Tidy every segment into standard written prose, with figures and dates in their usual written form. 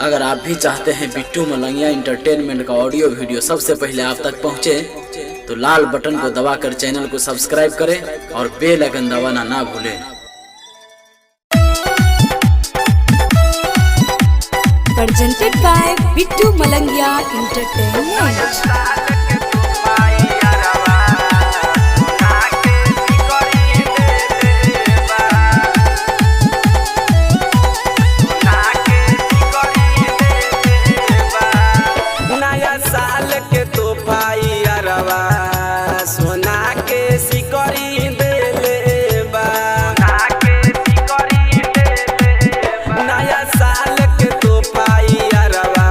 अगर आप भी चाहते हैं बिट्टू मलंगिया इंटरटेनमेंट का ऑडियो वीडियो सबसे पहले आप तक पहुंचे, तो लाल बटन को दबाकर चैनल को सब्सक्राइब करें और बेल आइकन दबाना ना भूलें। Presented by Bittu Malangia Entertainment. नया साल के तोहफा अरवा सोना के सिकरी देले बा। नया साल के तोहफा अरवा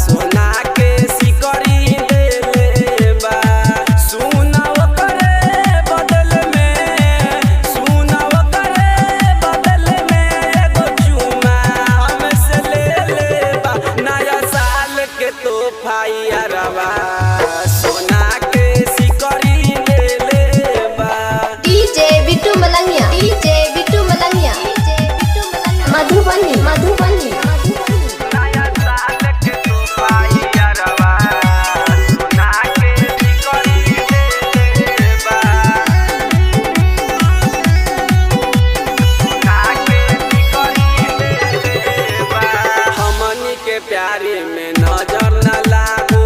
सोना के सिकरी देले बा। सुना ओकरे बदल में, सुना ओकरे बदल में एगो चुमा हमसे ले ले बा। नया साल के तोहफा अरवा सोना के सिकरी ले ले बा। DJ Bittu Malangiya, DJ Bittu Malangiya, DJ Bittu Malangiya, Madhubani, Madhubani, Madhubani. नया साल के तोहफा अरवा सोना के सिकरी ले ले बा। हमनी के प्यारे में नजर न लागो,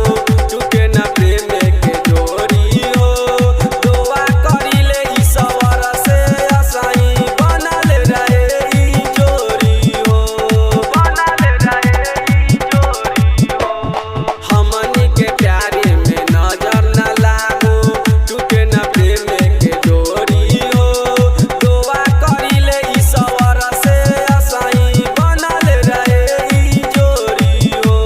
टूटे न प्रेम के डोरी हो। दुआ करिले ईश्वर से असाई बनल रहे ई जोड़ी हो, बनल रहे ई जोड़ी हो। हमनी के प्यारे में नजर न लागो, टूटे न प्रेम के डोरी हो। दुआ करिले ईश्वर से असाई बनल रहे ई जोड़ी हो।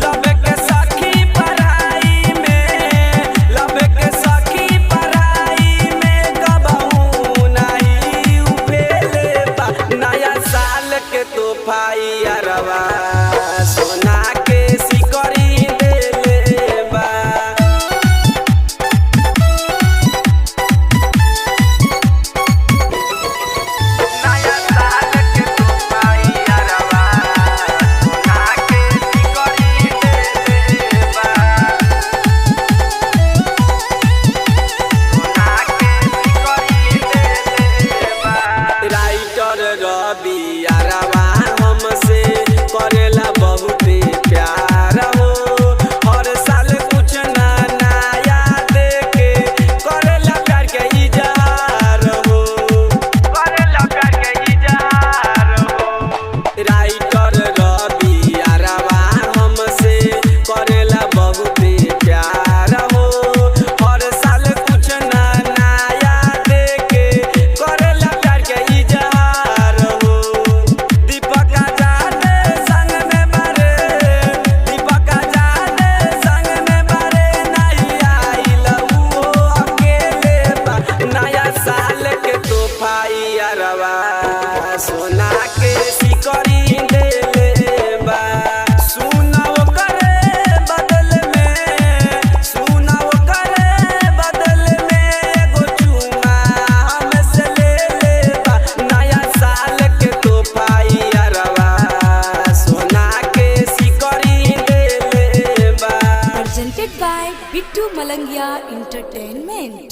लब के सखी पढ़ाई में, लब के सखी पढ़ाई में कबहू नाही उफेले बा। नया साल के तोहफा अरवा सोना के सिकरी देले बा। नया साल के तोहफा अरवा सोना के सिकरी देले बा। राइटर रवि अरवा हमसे करेला बहुत प्यार हो। हर साल कुछ ना नया देके करेला प्यार के इजहार हो, करेला प्यार के इजहार हो। राइटर रवि अरवा हमसे करेला बहुत प्यार हो। हर साल कुछ ना नया देके करेला प्यार के इजहार हो। दीपक जाने संग में बारे, दीपक जाने संग में बारे नहीं आइल वो अकेले बा। नया साल के तोहफा अरवा सोना के सिकरी देले बा। सुना ओकरे बदल में, सुना ओकरे बदल में एगो चुमा हमसे ले ले बा। नया साल के तोहफा अरवा सोना के सिकरी देले बा। Presented by Bittu Malangia Entertainment.